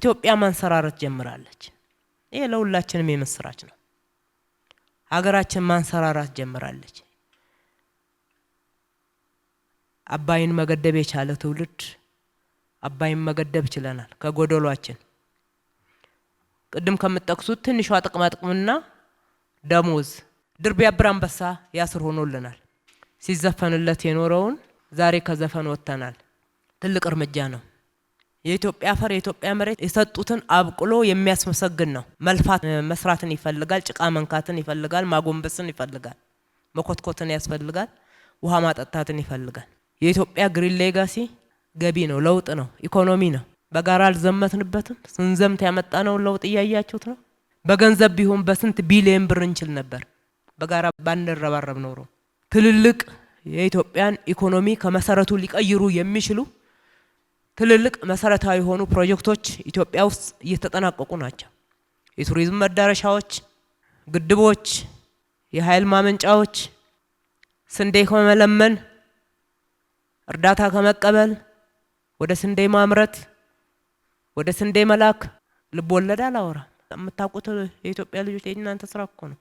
ኢትዮጵያ ማንሰራራት ጀምራለች። ይሄ ለሁላችንም የምስራች ነው። ሀገራችን ማንሰራራት ጀምራለች። አባይን መገደብ የቻለ ትውልድ፣ አባይን መገደብ ችለናል። ከጎደሏችን ቅድም ከምጠቅሱት ትንሿ ጥቅማ ጥቅምና ደሞዝ ድር ቢያብር አንበሳ ያስር ሆኖልናል። ሲዘፈንለት የኖረውን ዛሬ ከዘፈን ወጥተናል። ትልቅ እርምጃ ነው። የኢትዮጵያ አፈር፣ የኢትዮጵያ መሬት የሰጡትን አብቅሎ የሚያስመሰግን ነው። መልፋት መስራትን ይፈልጋል። ጭቃ መንካትን ይፈልጋል። ማጎንበስን ይፈልጋል። መኮትኮትን ያስፈልጋል። ውሃ ማጠጣትን ይፈልጋል። የኢትዮጵያ Green Legacy ገቢ ነው፣ ለውጥ ነው፣ ኢኮኖሚ ነው። በጋራ አልዘመትንበትም። ስንዘምት ያመጣነውን ለውጥ እያያችሁት ነው። በገንዘብ ቢሆን በስንት ቢሊየን ብር እንችል ነበር፣ በጋራ ባንረባረብ ኖሮ። ትልልቅ የኢትዮጵያን ኢኮኖሚ ከመሰረቱ ሊቀይሩ የሚችሉ ትልልቅ መሰረታዊ የሆኑ ፕሮጀክቶች ኢትዮጵያ ውስጥ እየተጠናቀቁ ናቸው። የቱሪዝም መዳረሻዎች፣ ግድቦች፣ የኃይል ማመንጫዎች፣ ስንዴ ከመለመን፣ እርዳታ ከመቀበል ወደ ስንዴ ማምረት፣ ወደ ስንዴ መላክ። ልብ ወለድ አላወራም። የምታውቁት የኢትዮጵያ ልጆች፣ የእናንተ ስራ እኮ ነው።